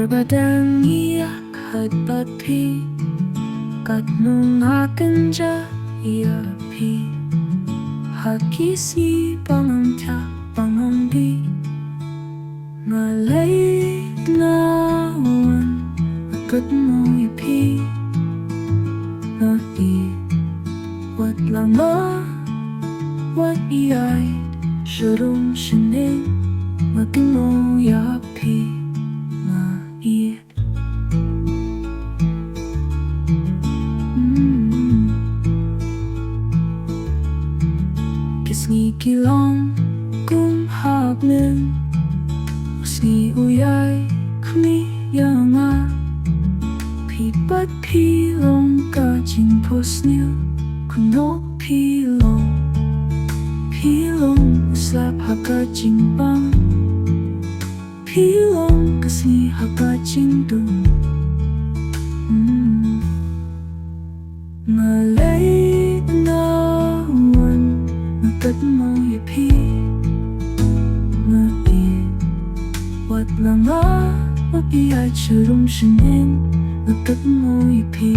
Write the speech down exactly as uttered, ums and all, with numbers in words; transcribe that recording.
Ba dang ïa khat bad phi, katno nga kynjah ïa phi. Ha ki sngi ba ngam thiah ba ngam die, nga leit nga wan, nga kynmaw ïa phi. Nga ïeit wat la nga, wat ïaid sharum shaneng, nga kynmaw ïa phi, nga ïeit. Hmm. Ki sngi ki long kum ha bneng, u sngi u ïai khmih ïa nga. Phi bad phi long ka jingphohsniew, kumno phi long. Phi long u slap ha ka jingbam, phi long ka sngi ha ka jingdum. Hmm. Nga leit nga wan, nga kynmaw ïa phi. Nga ïeit wat la nga, wat ïaid sharum shaneng, nga kynmaw ïa phi.